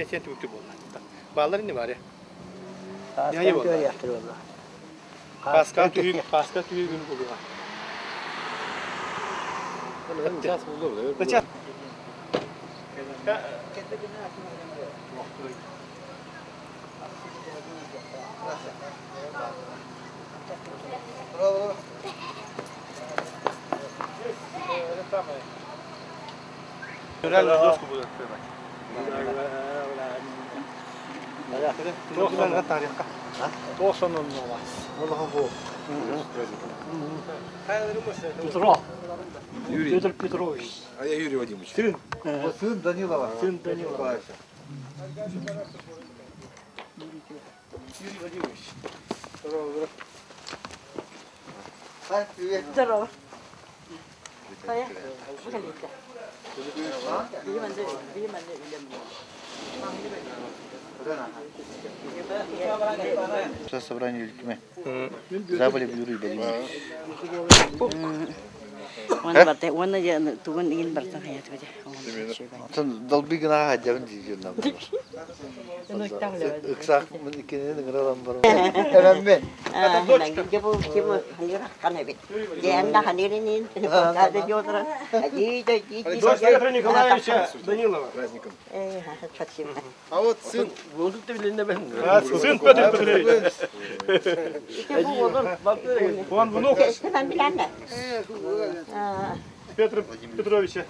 Сен түбүктү буолла. Баалар инни баары. Ньайы буолла. Паска түһүү, Паска түһүү күн буолуға. Реально доску буду открывать. Петро. Юрий. Петр Петрович. А я Юрий Вадимович. Сын. Сын Данилова. Сын Данилова. Юрий Вадимович. Здорово, Привет. Здорово. Собрание Ил Түмэн. Заболев Юрий Владимирович. Уонна барта, уонна тугун игин бартан хаятыбы. Атын долби гына хадьабын диир нам. Ыксаак иккинен ыҥыралан барым. Эбэммин. Дочь Петра Николаевича Данилова. Праздником. А вот сын. Сын Петр Петрович. Он внук Петра Петровича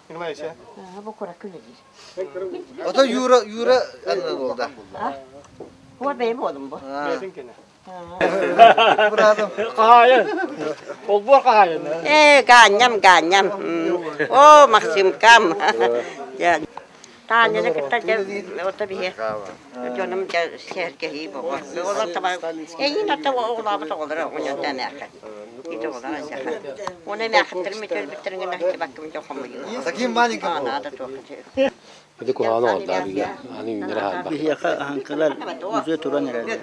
Николаевича. Ото Юра, Юра аннан болда. Братым. Хаһаайын. Олбуор хаһаайын. Э, гаанньам, гаанньам. О, Максимкам. Таанньаны кытта дьэ ото биһи дьонум дьэ сэргэһии боҕо. Олор таба эйиин ата оҕолообут оҕолоро оҕонньордо эмээххин. Ити оҕолор ансаха. Уонна эмээххиттэрин мүтөлбүттэрин гына хачыбаккым дьон хомуйуу. Таким маленьким был. Наада туох. Ити куһаҕаны оҥордо бигэ. Аны үүннэрэ хаалбат. Биһиэхэ аһаҥкалар уже туран эрэллэр.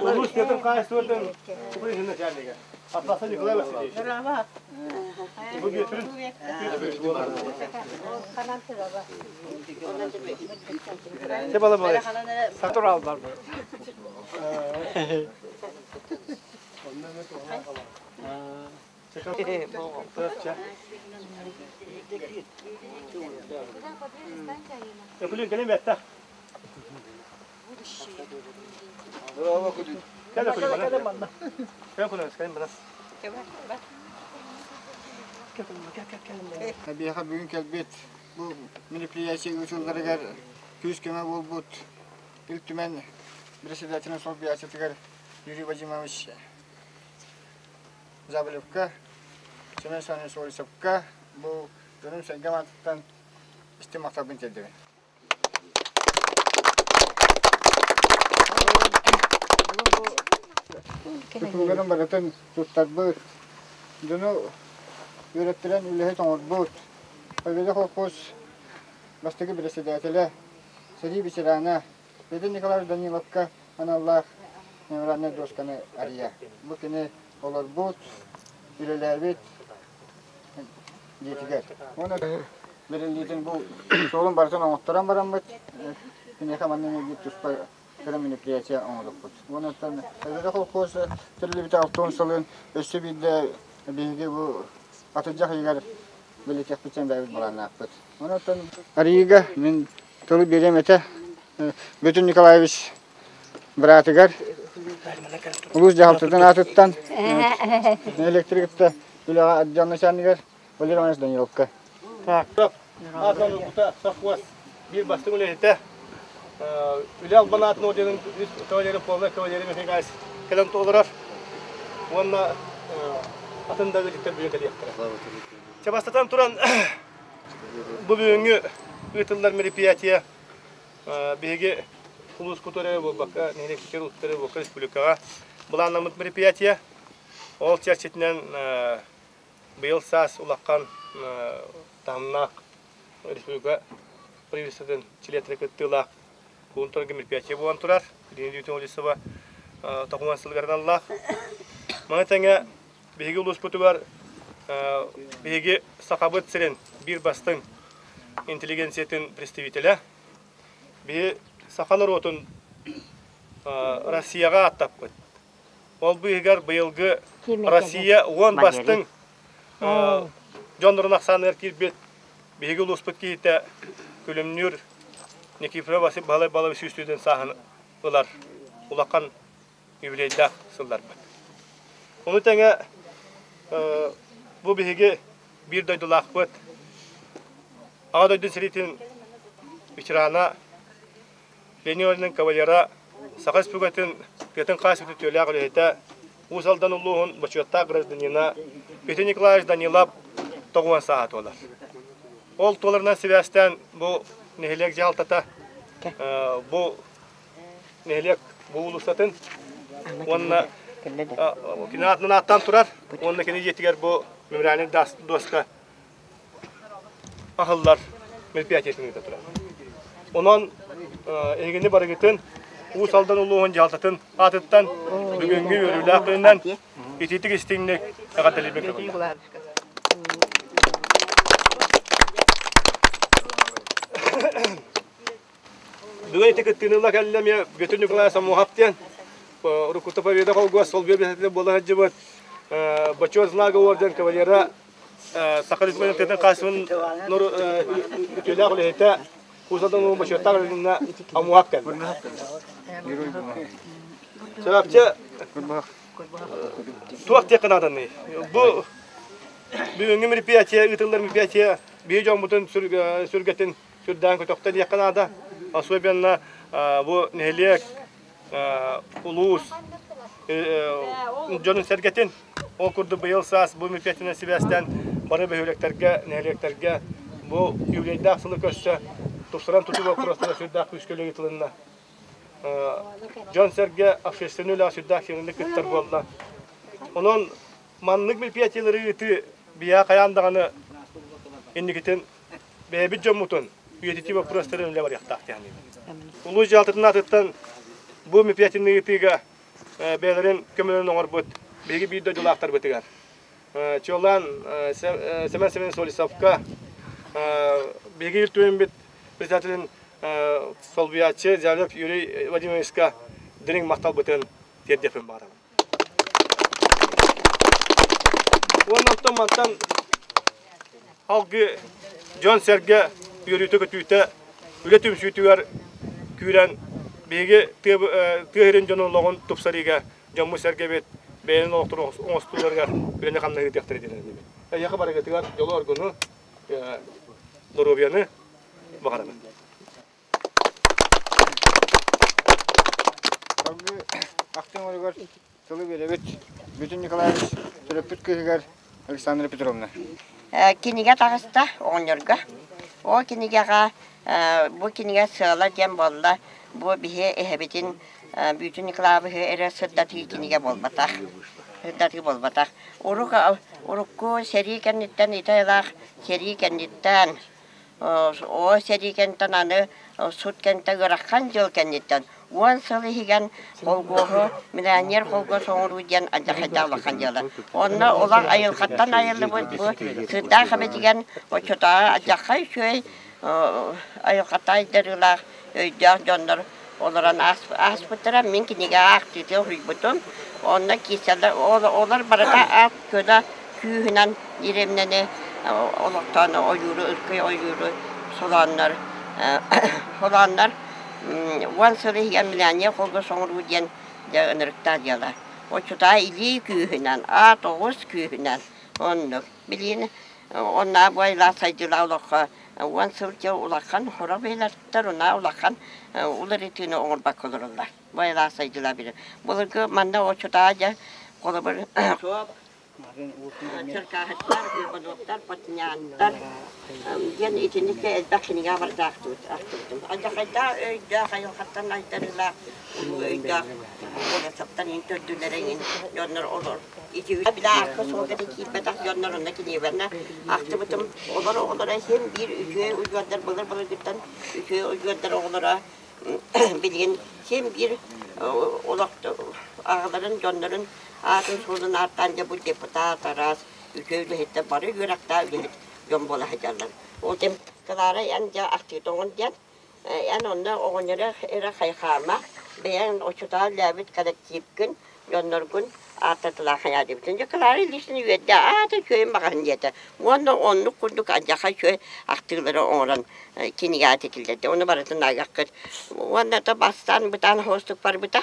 Улуус тыатын хаһаайыстыбатын управлениетын начальнига Атласа Николай Васильевич. Бу Бүөтүрүн Себала балай. Сатыр алдар бу. Өкүлүн кэлин бэтта. Кэлэ күлүн манна. Кэлэ күлүн, кэлин манна. Биһиэхэ бүгүн кэлбит бу мероприятие ыытылларыгар күүс-көмө буолбут Ил Түмэн председателин солбуйааччытыгар Юрий Вадимович Заболевка, Семен Семенович Борисовка бу дьонум-сэргэм аатыттан истиҥ махталбын тиэрдэбин. Тутууларын барытын туттарбыт, дьону үөрэттэрэн үлэһит оҥорбут, Победа колхоз бастакы председателэ, сэрии ветерана Петр Николаевич Даниловка аналлаах мемориальнай дуосканы арыйа. Бу кини олорбут, үлэлээбит дьиэтигэр. Уонна бэриллиитин бу суолун барытын оҥотторон бараммыт, киниэхэ манна эмиэ туспа кыра мероприятие оҥорбуппут. Уонна Победа колхоз тэриллибитэ алтан сылын өссө биирдэ биһиги бу атырдьах ыйыгар бэлиэтиэхпит бэйэбит былааннаахпыт. Онон Арыйыга мин тылы биэриэм этэ. Петр Николаевич быраатыгар улуус дьаһалтатын аатыттан электрикта үлэҕэ отдел начальнигар Валерий Иванович Даниловка. Так, Аатынан совхоз биир бастыҥ үлэһитэ Үлэ албан аатын орденын үс кавалерин полный кавалерия Михайлович кэлэн толорор уонна атын да ыалдьыттар бүгүн кэлиэхтэрэ. Чэ, бастатан туран бу бүгүҥҥү ыытыллар мероприятие биһиги улууспут эрэ буолбакка, нэһилиэкпитигэр улуустар эрэ буолбакка республикаҕа былааннаммыт мероприятие. Ол чэрчитинэн Быйыл саас улахан таһымнаах республика правительствотын чилиэттэрэ кыттыылаах кулун торга мероприятие буолан турар. Леонид Юрьевич тоҕуһан сылыгар аналлаах. Маны тэҥэ биһиги улууспутугар биһиги Сахабыт сирин биир бастыҥ интеллигенциятын представителэ, биһи саха норуотун Россияҕа ааттаппыт. Ол быыһыгар быйылгы Россия уон бастыҥ дьоннорун ахсааныгар киирбит биһиги улууспут киһитэ Күлүмнүүр Никифоров Василий Баһылай Балович сүүстүүтүн сааһын ылар улахан юбилейдаах сылларбыт. Ону тэҥэ бу биһиги биир дойдулаахпыт Аҕа дойду сэриитин ветерана Ленин орденын кавалера, Саха Республикатын тыатын хаһаайыстыбатын үтүөлээх үлэһитэ, Уус Алдан улууһун бочуоттаах гражданина Петр Николаевич Данилов 90 сааһа туолар. Ол туоларынан сибээстээн бу нэһилиэк дьаһалтата бу нэһилиэк бу уулуссатын уонна кини аатынан ааттаан турар уонна кини дьиэтигэр бу мемориальный доска аһыллар мероприятиетын ыыта турар. Онон эһигини барыгытын Уус Алдан улууһун дьаһалтатын аатыттан бүгүҥҥү үөрүүлээх күнүнэн итиитик истиҥник эҕэрдэлиибин көҥүллээх. Бүгүн ити кыттыыны ыла кэллэ эмиэ Петр Николаевич Самохов диэн уруккута Победа холгуос солбуйа бэсэтэ буола сылдьыбыт Бочуот знага орден кавалера Саха Республикатын хаһаайыстыбатын үтүөлээх үлэһитэ Уус Алдан улууһун бочуоттаах үлэтинэ Амуһап кэллэ. Чурапчы туох диэххэ нааданый? Бу бүгүҥҥү мероприятие, ыытыллар мероприятие биһи дьоммутун сүргэтин сүрдээн көтөхтө диэххэ наада. Особенно бу нэһилиэк, улуус дьонун сэргэтин Ол курдук быйыл саас бу мероприятиенэн сибээстээн бары бөһүөлэктэргэ, нэһилиэктэргэ бу юбилейдаах сылы көрсө тупсаран тутуу боппуруостара сүрдээх күүскэ үлэ ыытылынна. Дьон-сэргэ общественнай үлэҕэ сүрдээх киэҥник кыттар буолла. Онон маннык мероприятиелары ыытыы биһиэхэ хайаан даҕаны инникитин бэйэбит дьоммутун үйэтитии боппуруостарын үлэ барыахтаах диэн Улуус дьаһалтатын аатыттан бу мероприятиены ыытыыга бэйэлэрин көмөлөрүн оҥорбут биһиги биир дойдулаахтарбытыгар чуолаан Семен Семенович Солисовка биһиги Ил Түмэммит председателин солбуйааччы Зялев Юрий Владимировичка дириҥ махталбытын тиэрдиэхпин баҕарабын. Уонна оттон мантан Алгы дьон-сэргэ үөрүүтэ-көтүүтэ үлэ түмсүүтүгэр күүрэн биһиги тыа сирин дьонун олоҕун тупсарыыга дьоммут-сэргэбит бэйэлэрин олохторун оҥостууларыгар үлэни-хамнаһы ыытыахтара диэн эрэнэбит. Эһиэхэ барыгытыгар дьолу-оргуну, доруобуйаны баҕарабын. Салгыы ахтыҥ оругар тылы биэрэбит Бүтүн Николаевич төрөппүт кыыһыгар Александра Петровна. Кинигэ таҕыста оҕонньорго. Ол кинигэҕэ бу кинигэ сыала диэн буолла бу биһи эһэбитин Бүтүн Николаевиһы эрэ сырдатыы кинигэ буолбатах. Сырдатыы буолбатах. Урук урукку сэрии кэнниттэн итайлаах сэрии кэнниттэн Оо, сэрии кэнниттэн аны сут кэнниттэн ыарахан дьыл кэнниттэн 10 сыл иһигэн холгуоһу миллионер холгуос оҥоруу диэн алдьархайдаах улахан дьыала. Онно улах айылҕаттан айыллыбыт бу сыырдаах эбэтигэн оччотооҕу алдьархай үчүгэй айылҕаттан айдарыылаах өйдөөх дьоннор олорон ааспыттара. Мин кинигэ аахтыытын уһуйбутум. Онно киирсэллэр, олор барыта аат көнө күүһүнэн ириэмнэни олохтоон ойууру, ыркый ойууру солооннор, солооннор 10 сыл иһигэр миллионер холбос оҥоруу диэн дьэ ынырыктаах дьыала. Оччотооҕу илии күүһүнэн, аат оҕус күүһүнэн оннук. Билигин оннооҕу бу айылаах сайдыылаах олоххо 10 сыл дьэ улахан хоро бэйэлэртэр унаа улахан уларытыыны оҥорбакка олороллор. Бу айылаах сайдыылаах билэр. Былыргы манна оччотооҕу дьэ холобур Черкаһыттар, Ивановтар, Потняттар диэн итинник элбэх кинигэ бардаахтыбыт ахтыбытым. Алдьархайдаах өйдөөх айылҕаттан айдарыылаах улуу өйдөөх Колесовтар иҥин төрдүлэрэ иҥин дьоннор олор. Ити билэ аакка суолга да киирбэтэх дьоннор онно кинигэбэрнэ ахтыбытым. Олор оҕолоро син биир үчүгэй удьуордар былыр-былыргыттан үчүгэй удьуордар оҕолоро билигин син биир олох аҕаларын, дьоннорун аатын-суолун ааттаан дьэ бу депутат араас үчүгэй үлэһиттэр бары үөрэхтээх үлэһит дьон буола сылдьаллар. Ол кэм Клара эн дьэ ахтыытоҕун диэн эн онно оҕонньоро эрэ хайхаама, бэйэҥ очутаал үлээбит коллективкын, дьонноргун ааттатылаах хайаадыбытын. Дьэ Клара Ильична үөрдэ, аата үчүгэйин баҕаһын диэтэ. Уонна оннук курдук алдьархай үчүгэй ахтыылары оҥорон кинигэ этитиллэрдэ. Ону барытын аагаххыт. Уонна то бастаан бытаан хоостук барбыта.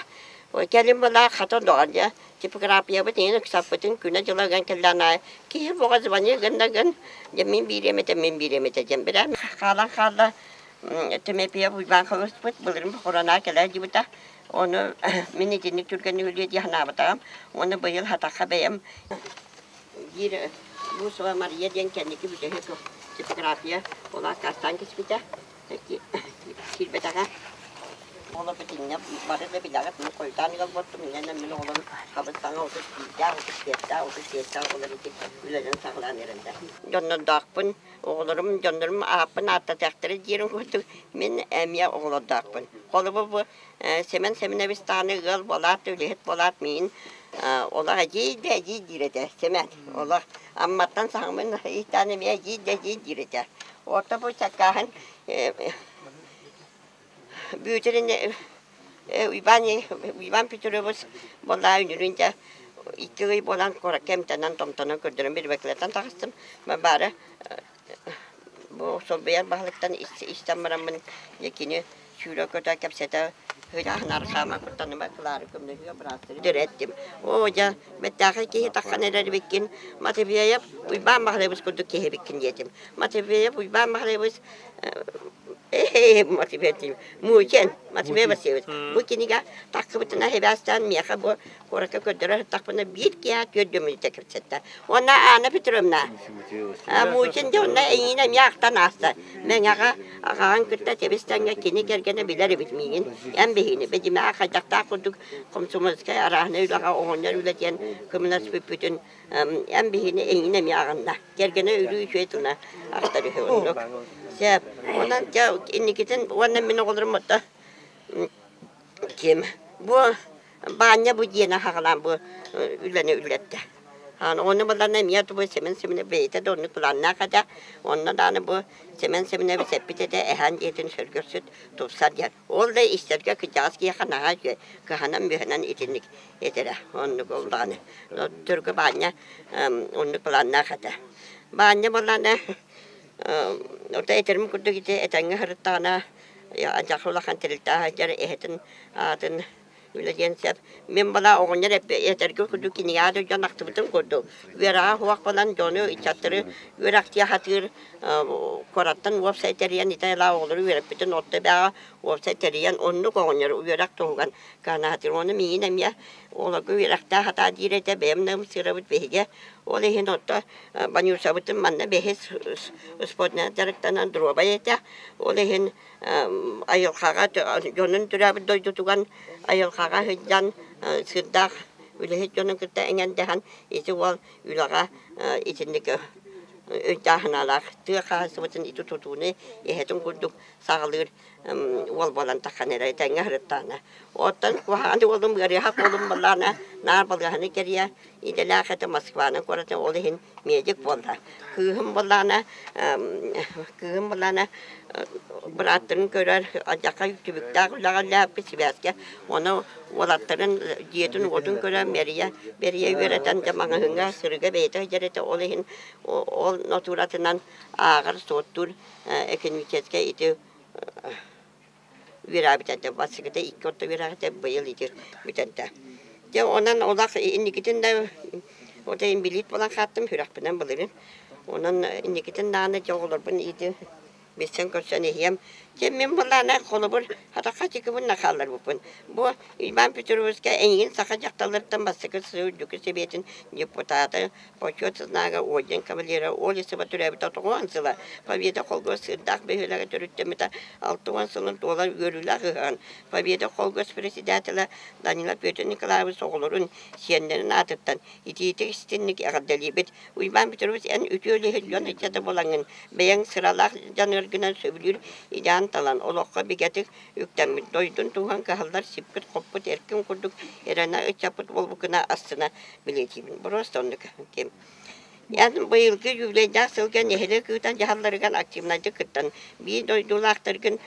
Кэлин была хата доҕор дьэ типографиябыт иһин ыксаппытын күнэ-дьыла ыган кэллэҕин аайы киһи боҕо звони гын да гын дьэ мин биириэм этэ мин биэриэм этэ диэн билэм хаалан хаалла Тимофеев Уйбаан Холуспут былырыын похоронаа кэлэ сылдьыбыта ону мин итинник түргэнник үлүө дии санаабатаҕым уонна быйыл хатахха бэйэм биир Бусова Мария диэн кэнники бүтэһик типография ол аккаастаан кэспитэ киирбэтэҕэ. Оҕолор итиннэ бары да билэҕит, мин хойутаан ыал буолтум, инньэ мин оҕолорум хабыс-хаҥа 31-дээх, 34-дээх, 35-дээх оҕолор ити үлэлэрин саҕалаан эрэллэр. Дьоннордоохпун, оҕолорум, дьоннорум ааппын ааттатыахтара диирин курдук мин эмиэ оҕолордоохпун. Холобур, бу Сэмэн Сэмэнэбис даҕаны ыал буолаат, үлэһит буолаат миигин олох эдьиий да эдьиий диир этэ Сэмэн. Олох Амматтан саҥамын ыйытаан эмиэ эдьиий да эдьиий диир этэ. Орто бу чаккааһын Бүөтүрүн Уйбаан Уйбаан Петрович буоллаа үнүрүүн дьэ икки ый буолан куоракка эмтэнэн томтонон көрдөрөн бирибэкилэртэн таҕыстым. Баара бу солбуйар баһылыктан истэн бараммын дьэ кини сүүрэ-көтө кэпсэтэ ыйааһынар хаама куттаныма кылаары көмнөһүө быраастары дэрэттим. Оо дьэ бэттээхэй киһи таххан эрэр эбиккин Матвеев Уйбаан Баһылайбыс курдук киһи эбиккин диэтим. Матвеев Уйбаан Баһылайбыс Матвеев Мучин Матвей Васильевич бу кинигэ тахсыбытына хибээстээн миэхэ бу куоракка көрдөрө сыттахпына биир киэһэ түөрт мүнүүтэ кэпсэттэ. Уонна Анна Петровна Мучин дьэ онно эйиин эмиэ ахтан ааста. Мэҥэҕэ аҕаҕын кытта тэбис-тэҥҥэ кини кэргэнэ билэр эбит миигин. Эн биһигини бэдьимэҕэ хайдахтаах курдук комсомольскай арааһынай үлэҕэ оҕонньор үлэтиэн көмөлөспүппүтүн эн биһигини эйиин эмиэ аҕынна. Кэргэнэ өрүү үчүгэй тылына ахтар үһү оннук. Сөп. Онон дьэ инникитин уонна мин оҕолорум отто ким бу Баанньа бу дьиэни хаҕалаан бу үлэни үлэттэ. Ону булан эмиэ бу Семен Семенович бэйэтэ да оннук планнаах этэ. Онно даҕаны бу Семен Семенович эппит этэ эһээн дьиэтин сөргүрсүт тупсар диэн. Ол да истэргэ кырдьаҕас киһиэхэ наһаа үчүгэй кыһанан-мүһэнэн итинник этэрэ. Оннук ол даҕаны. Төргө Баанньа оннук планнаах этэ. Баанньа буоллаҕына Ота этэрим курдук ити этэҥҥэ сырыттаҕына адьас улахан тэрилтэ сылдьар эһэтин аатын үлэ диэн сөп. Мин бала оҕонньор этэргэ курдук кинигэҕэ да дьон ахтыбытын курдук үөрэҕэ суох буолан дьону ыччаттары үөрэхтии сатыыр куораттан уопсай тэрийэн итайлаах оҕолору үөрэппитин орто эбээҕэ уопсай тэрийэн оннук оҕонньор үөрэх туһугар кыһанаатыр. Ону миигин эмиэ оҕолорго үөрэхтээх сатаа диир этэ бэйэм да ымсыырабыт биһиги. Ол иһин отто Банюшабытын манна бэһис спортынан дьарыктанан дробай этэ. Ол иһин айылҕаҕа дьонун төрөөбүт дойдутугар айылҕаҕа сылдьан сырдаах үлэһит дьонун кытта эҥэрдэһэн ити уол үлэҕэ итинник өйдөөх-санаалаах тыа хаһаайыстыбатын ити тутууну эһэтин курдук саҕалыыр уол буолан таххан эрэ этэҥҥэ сырыттаҕына. Оттон куһаҕан уолум ыарыһах уолум буоллаҕына наар балыыһаны кэрийэ идэлээх этэ Москваны куораты ол иһин медик буолла. Кыыһым буоллаҕына кыыһым буоллаҕына бырааттарын көрөр алдьархай түбүктээх үлэҕэ үлэлээбиппит сибээскэ ону уолаттарын дьиэтин-уотун көрөн бэрийэ бэрийэ үөрэтэн дьэ маҕаһыыҥҥа сырыыга бэйэтэ сылдьар этэ ол иһин ол нотууратынан ааҕар-суоттуур экономическай ити үөрээбит этэ бастакыта икки орто үөрэх этэ быйыл ити бүтэрдэ дьэ онон олох инникитин да вот инбэлиит буолан хааттым сүрэхпинэн былырыын онон инникитин даҕаны дьэ оҕолорбун ити. Билсэн-көрсөн иһиэм. Дьэ мин былаана холобур хатахха чыкыбын да хаалларбыппын. Бу Иван Петровичка эйигин саха дьахталларыттан бастакы сыл үрдүкү сэбиэтин депутата, Почет знага орден кавалера Олесова төрөөбүтэ тоҕуон сыла, Победа холкуос Сыырдаах бөһүөлэгэ төрүттэммитэ 60 сылын туолар үөрүүлээх ыһыаҕын Победа холкуос председателэ Данила Петр Николаевич оҕолорун, сиэннэрин аатыттан итиитик истинник эҕэрдэлиибит. Уйбаан Петрович, эн үтүө үлэһит дьон ыччата буолаҥҥын, бэйэҥ сыралаах дьаныаргынан сөбүлүүр идеан талан, олоххо бигэтик үктэммит, дойдун туһунан кыһаллар сиппит-хоппут эркин курдук эрэнэ ыччаппыт буолбуккуна астына билиэтиибин. Просто оннук ким. Эн быйылгы юбилейдаах сылга нэһилиэк ыытан дьаһалларыгар активнайдык кыттан, биир дойдулаахтаргын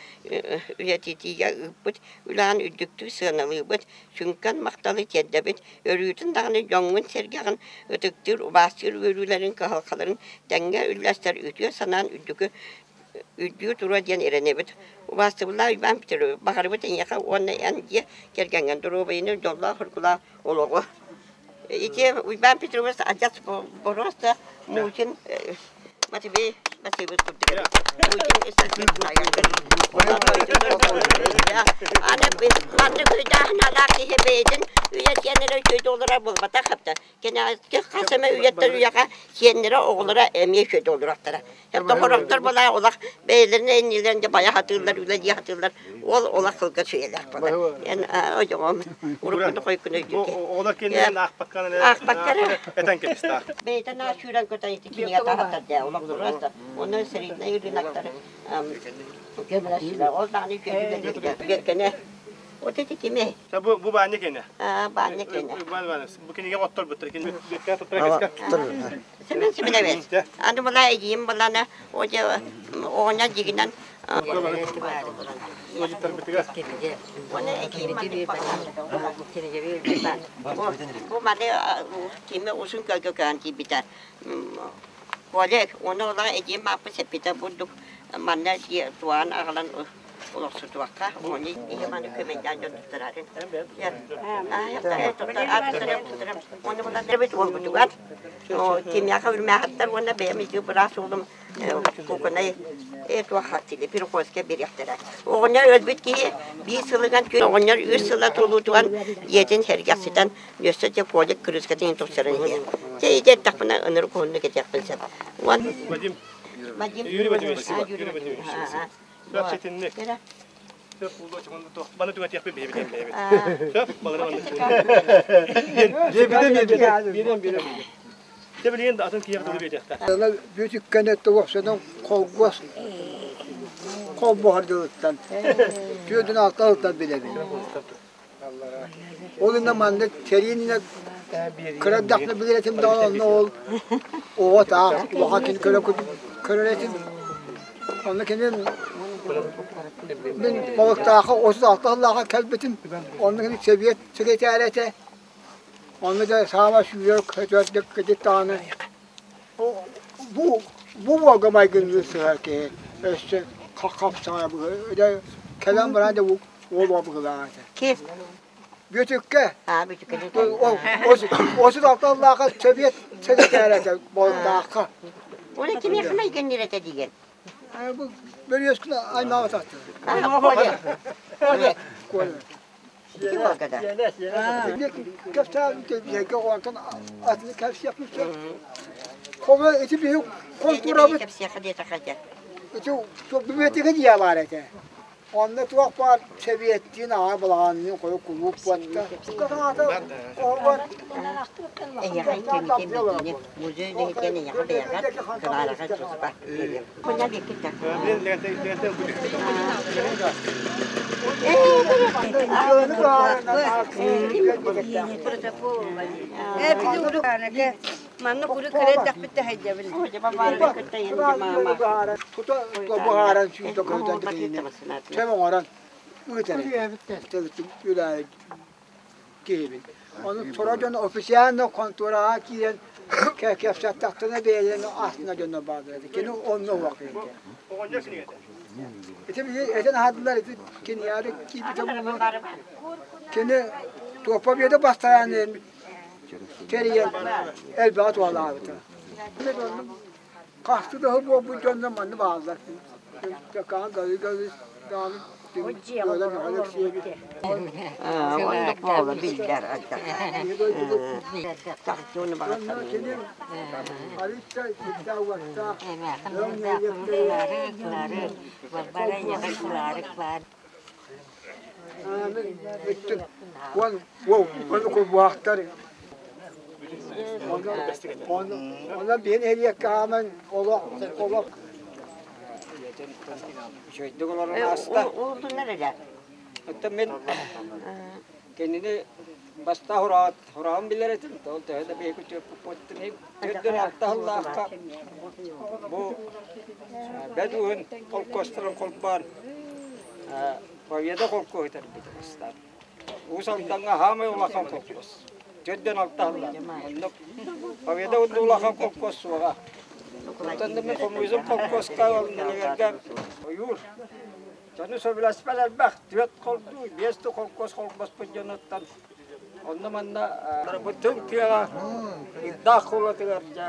үйэтитиигэ ыыппыт үлэҕин үрдүктүк сыаналыыбыт, сүҥкэн махталы тиэрдэбит, өрүүтүн даҕаны дьоҥҥун-сэргэҕин ытыктыыр, убаастыыр үөрүүлэрин, кыһалҕаларын тэҥҥэ үллэстэр үтүө санаан үрдүкү үрдүү туруо диэн эрэнэбит. Убаастабыллаах Иван Петрович, баҕарабыт эйиэхэ уонна эн дьиэ кэргэҥҥин доруобуйаны, дьоллоох-соргулаах олоҕу. Ити Уйбаан Петрович адьас боруоста Мучин Матвей Васильевич курдук эбит. Мучин Аны маннык өйдөөх-санаалаах киһи бэйэтин үйэ сиэннэрэ үчүгэйдик олорор буолбатах хапта. Кэнэҕэски хас эмэ үйэттэн үйэҕэ сиэннэрэ оҕолоро эмиэ үчүгэйдик олоруохтара. Хороктор буолаа олох бэйэлэрин иннилэрин дьэ байа сатыыллар, үлэлии сатыыллар. Ол олох кылгас үйэлээх буолар. Эн ойоҕом уруккуну хойуккуну өйдүүр. Оҕолор кинилэрин аахпакканы Аахпаккары. этэн кэбистэ. Бэйэтэ наа сүүрэн көтөн ити кинигэ таһаттар дээ олох просто. Оны средний рыноктар көмөлөстүлэр. Ол даҕаны үчүгэй үлэлииргэ. Вот эти кими? Бу бу баанньа кene. Аа, баанньа кene. Бу кинигэ отторбуттар. Кини бүккэ туттара кэска. Семен Семенович, аны була эдьиийим булана оде оҕонньор дьигинэн бу маны кими усын көлгө көһөн тиийбитэ Олег, оны ола эдьиийим мааппы сеппитэ бурдук манна туаан аҕалан олохсутуохха уонна ийэм аны көмөйдөөн дьон туттарарын уонна булан уолбутугар кимиэхэ үрмээхиттэр уонна бэйэм ити быраас уолум кукунай туоххаттили Перхоска бириэхтэрэ оҕонньор өлбүт киһи биир сылыган оҕонньор үс сыла туолуутугар дьиэтин сэргэхситэн өссө те колик кырыыскатын тупсаран иһиэ чэ ити эттэхпинэ ынырык уһуннук этиэхпин сөп Вадим Юрий Вадимович Юрий Вадимович Сөп ситинник. Сөп булду чугунду туох. Баны түгэтиэхпит биһи билэн бэйэбит. Сөп балары маннык. Биэрэн биэрэн биэрэн. Те билигин атын киһиэхэ тылы биэриэхтэ. Бүтүккэнэ туохсанан холгуос холбоһор дылыттан түөдүн алта ылтан билэбин. Ол инна маннык сэрии кыра эрдэхпинэ билэр этим даҕаны онно ол оҕо таах улахан кини көрө көрөр этим. Онно кини мин балыктаахха 36 сыллаахха кэлбитим. Онно кини сэбиэт секретарь этэ. Онно дьэ саамай сүүрэр көтөрдүк кыдьык даҕаны бу бу уолга майгынныы сыһар киһи өссө хапсаҕай быһыы кэлэн баран да уол быһыылаах этэ. Ким? Бүөтүккэ. Аа, Бүөтүккэ. 36 сыллаахха сэбиэт секретарь этэ Болтаахха. Оны кимиэхэ майгынныыр этэ диген? Бу Бөрүөскүн аймаҕа тахтар. Коля. Коля. Коля. Ити уолга да. Кэпсээн кэбиһэргэ онтон атыны кэпсиэхпин сөп. Хомо ити биһи контурабыт Кэпсиэхэ диэтэхэ дьэ. ити библиотека дьиэ баар этэ. Онно туох баар сэбиэттиин аҕа балаҕанныын хойу кулууп буотта. Эйиэхэ иккимитин билиини музей үлэһитин эйиэхэ бэйэҕэр Клараҕа туспа биэриэм. Куня биэккиттэ. Манна куру кирэдэхпит тэһэйдэбин. Тута буһааран сүүрдэ көтөн Чэм оҥорон ыытар үлэ киһибин. Ону тура дьон официально хонтуораҕа киирэн кэпсэттэхтэринэ бэйэлэрин астына дьоно бааллар этэ. Кини онно уох киһитэ. Ити этин аһардылар ити киниэхэ киирбитэ буолуо. Кини туоппа биэдэ бастаан тэрийэн элбэҕи туһалаабыта. Хастыы да сыл буолбут дьоннор манна бааллар. Оннук буола биллэр Тахтууну баҕаттан. Онон биһин эриэккэ хааман олох олох Үчүгэйдик олорон ааста. Уурдуннар эрэ. Оттон мин кинини бастаах хураҕын билэр этим. Ол төһө да биһиги түөппүппүттэн төрдөн алта сыллаахха бу бэт уһун холкуостарын холбоон Победа холкуоһу тэрбитэ бастаан. Уус Алдаҥҥа хаамай улахан холкуос. Төрдөн алта сыллаах. Оннук Победа улахан холкуос суоҕа. Оттон да мин коммунизм холкуоска ол нэлэгэргэ ойуур дьону сөбүлэспэт элбэх. Түөрт холдуу, биэс да холкуос холбоспут дьонуттан онно манна бу түҥ тыаҕа ыйдаах кулатыгар дьэ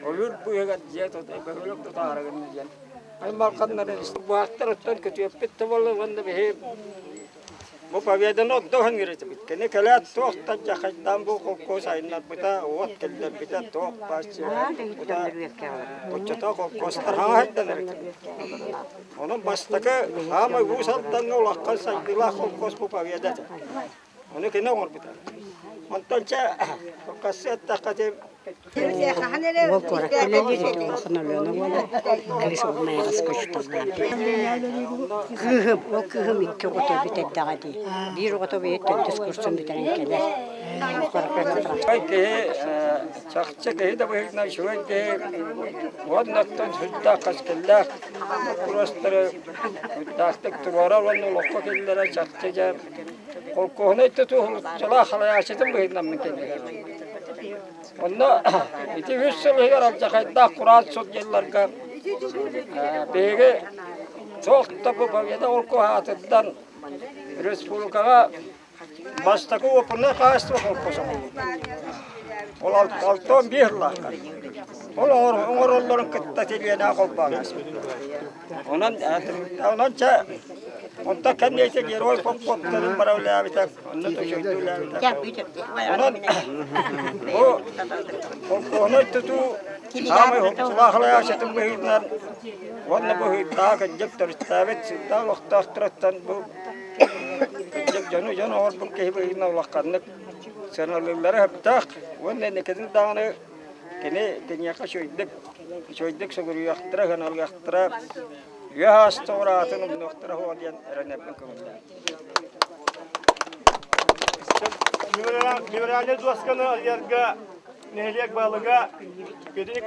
ойуур быыһыгар дьиэ бөһүөлэк тутаары гынна диэн аймалҕаннарын баахтар оттон көтүөппүт да буолла уонна биһи бу победаны отдоһон үөрэтибит. Кини кэлээт туох да дьахайдаан бу холкуос айыннарбыта, уот киллэрбитэ, туох бааччы оччото холкуостар хаҥаһайданар Онон бастакы хаамай Уус Алдаҥҥа улахан сайдыылаах холкуос бу Победа этэ. Ону кини оҥорбута. Онтон чэ, кассы эттэххэ ити Уол куоракка үлэлиир, ити улахан Алена уола, кыыс ол Майаҕаска учууталлаан. Кыыһым, ол кыыһым икки оҕото бүтэрдэҕэ дии. Биир оҕото бэйэ төрдүс курсун бүтэрэн кэлэр. Киһи чахчы киһи да быһыытынан үчүгэй киһи уонна оттон сүрдээх кэскиллээх боппуруостары сүрдээхтик туруорар уонна олоххо киллэрэр чахчы дьэ холкуоһунай тутуу уһулуччулаах салайааччытын быһыытынан мин кэллигэр. Онно ити үс сыл иһигэр алдьархайдаах кураан сыл дьылларга биһиги туох да бу Победа холкуоһаатыттан республикаҕа бастакы опытнай хаһаайыстыба холкуос оҥоһуллубута. Ол 61 сыллаахха. Ол оҥороллорун кытта тилиэнэ холбоон ааспыт. Онон онон чэ онтон кэнниэти герой Попповтарын бара үлээбитэ, онно төчөйдүү үлээбитэ. Онон бу холкуоһунай тутуу саамай сылаахалайааччытын быһыытынан уонна бу ыйдаах кырдьык төрүттээбит сыттаах олохтоохторуттан бу кырдьык дьону дьон оҥорбут киһи быһыытынан улаханнык сыаналыыллара сөптөөх уонна инникитин даҕаны кини киниэхэ үчүгэйдик үчүгэйдик сүгүрүйүөхтэрэ, сыаналыахтара, үйэ ааста аатын умнуохтара суоҕа диэн эрэнэрбин көҥүллээн. Мемориальнай дуосканы арыйарга нэһилиэк баһылыга Петр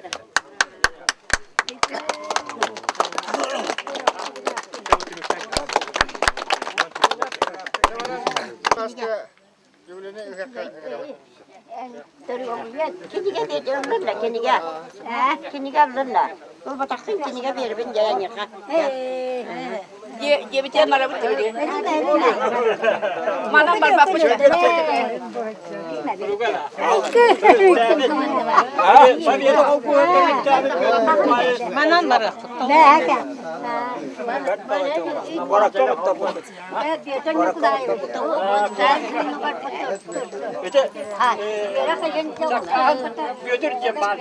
Кинигэ биэрдэ кинигэ. Кинигэ аллынна. Ол батахтын кинигэ биэрбин дьайаньыха. Диэбитэ марабыт тибили. Манан барбаппыт. Манан барыахпыт. Бүөтүр диэн баар.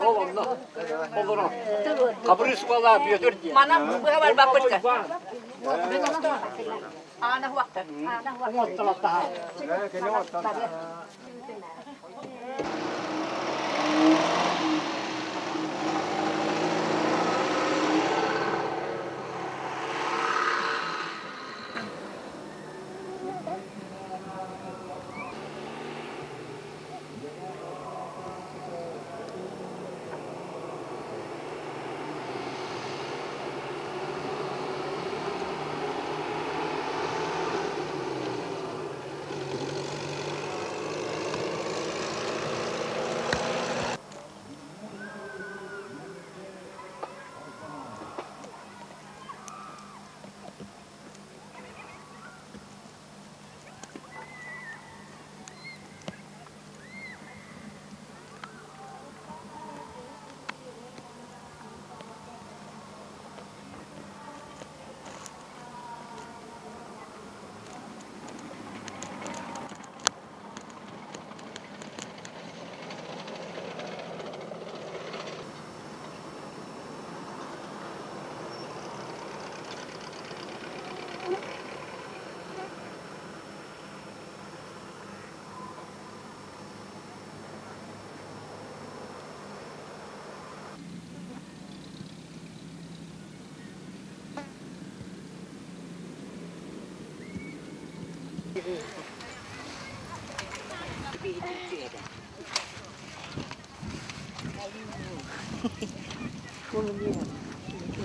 Ол онно. Олоро. Хабырыыс уола Бүөтүр диэн. Манан быһа барбаппыт. Аана хуактар.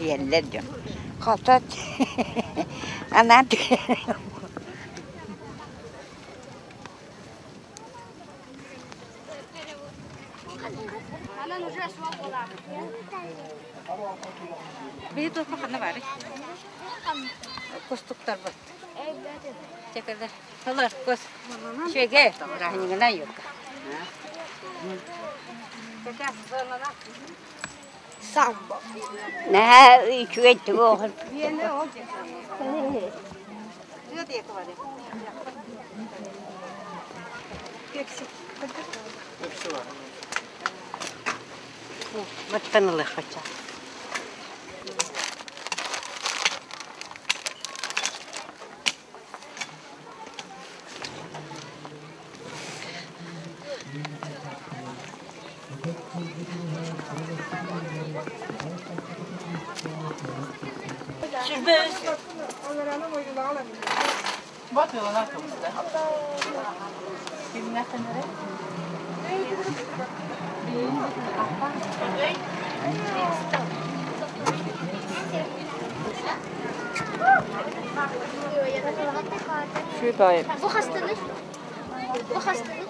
Иэллэр дьон. Хотот анаан Биһи туохха ханна баарый? Кустуктарбыт. Чекердер. Тылар кус. Шеге. Бырааһынньыгынан юрка. Наһаа үчүгэй туох. Баттан ылыаххача. Bu hastalık. Bu hastalık.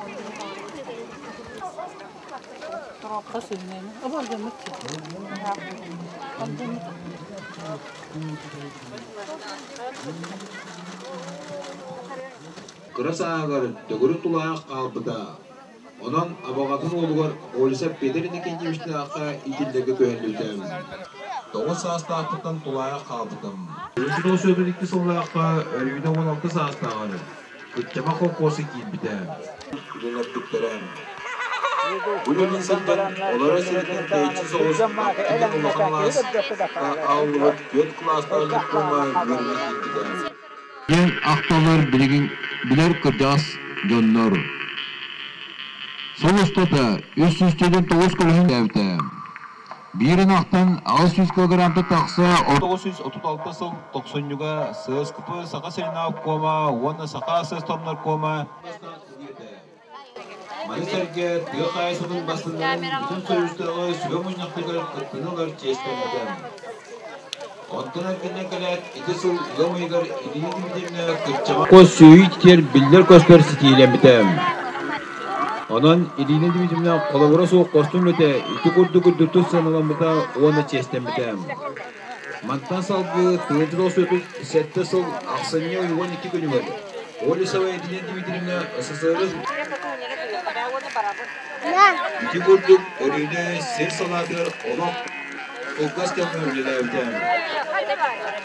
Кыра сааһыгар төгүрүк тулаайах хаалбыта. Онон абаҕатын уолугар Олесов Петр Иннокентьевичтаахха иитиллэргэ күһэллибитэ. Тоҕус саастаахпыттан тулаайах хаалбытым. 1932 сыллаахха Өрүүнэ 16 саастааҕар Кыччама холкуоска киирбитэ. Үлэлэппиттэрэ. Бу үлэлии сылдьан олорор сириттэн тэйиччи соҕус Баптыгын улахан алааска ааллыбыт түөрт кылаастаах диплома үөрэнэ киирбитэ. Диэн ахталлар билигин билэр кырдьаҕас дьоннор. Сыл устата 349 көлөһүн ээбитэ. Биир ынахтан 800 килограммта тахса 936 сыл тохсунньуга ССКП Саха сирин обкома уонна Саха СС наркома Маны сэргэ тыа хаһаайыстыбатын бастыҥнарын бүтүн Союзтааҕы сүбэ мунньахтарыгар кыттыыны ылар чиэстэммитэ. Онтон эргиллэн кэлээт, ити сыл ыам ыйыгар Ильин Дмитриевна Кыччама сүөһү иитиитигэр биллэр-көстөр ситиилэммитэ. Онон Ирина Дмитриевна холобура суох хорсун үлэтэ ити курдук үрдүктүк сыаналаммыта уонна чиэстэммитэ. Мантан салгыы 1937 сыл ахсынньы 12 күнүгэр Олесова Ирина Дмитриевна СССР Ити курдук Өрүүнэ сир салаатыгар олох кылгас кэмҥэ үлэлээбитэ.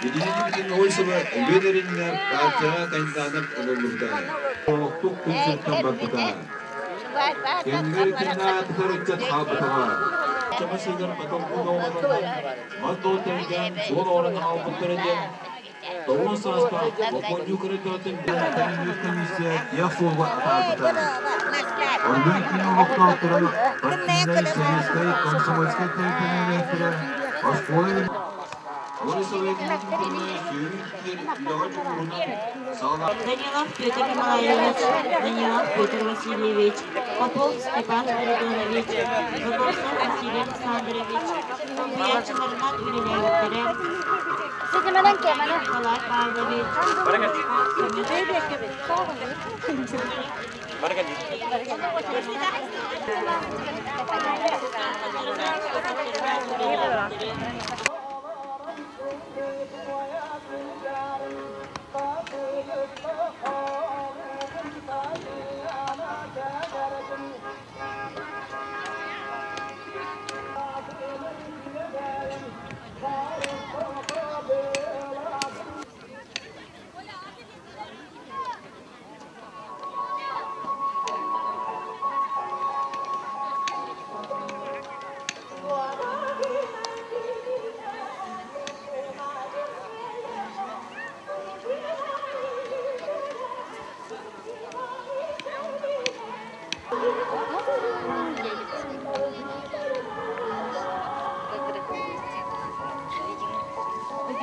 Ирина Дмитриевна Олесова Өлүөн эриннэ партияҕа кандидатынан ылыллыбыта. Олохтук күн сириттэн барбыта. Кэннигэр итиннэ аатыгар ыччат хаалбатаҕа. Чама сыыгар баталбын оҕолорунан мас дол тэлгээн суол оҥорон хаалбыттара диэн тоҕус саастаах бокуонньук кырдьаҕатын биир комиссия тиэх суолга атаарбыта. Ордук киин олохтоохторо партийнай, советскай, комсомольскай тэрилтэлэр оскуола Данилов Петр Николаевич, Данилов Петр Васильевич, Попов Степан Спиридонович, Готовцев Василий Александрович, солбуйааччыларынан үлэлээбиттэрэ Николай Павлович,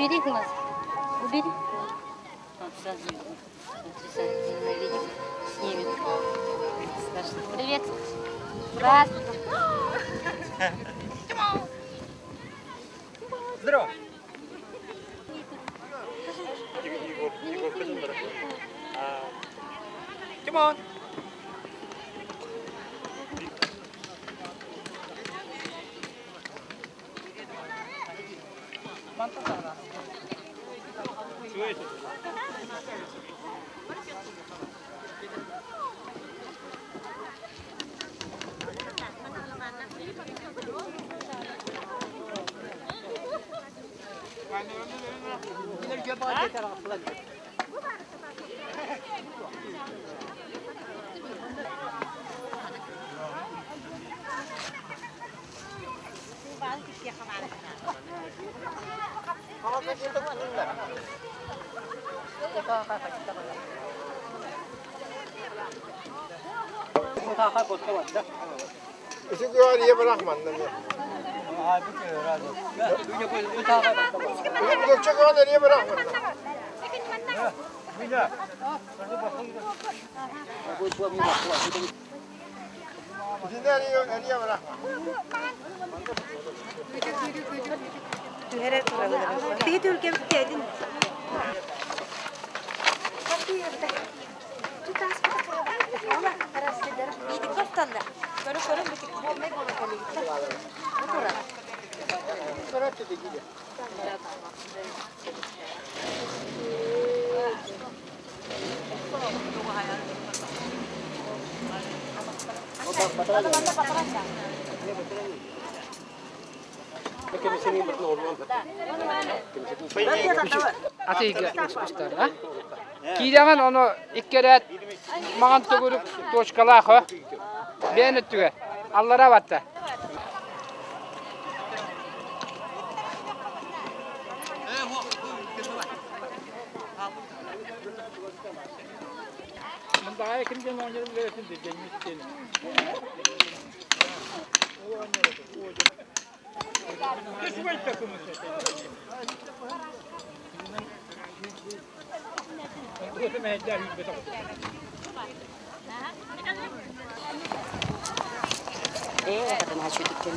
Убери глаз. Убери. Вот сразу видно. Отрицательно видим. Снимет. Скажет, привет. Здравствуй. Здорово. Тимон. Киидэҕин ону иккэрээт маҕан төгүрүк точкалаах о бэйэн өттүгэр аллара батта. Мындаҕай ким диэн оонньуурун билэбитин дьэнньит диэн. Ээ, хатан хачудыккын.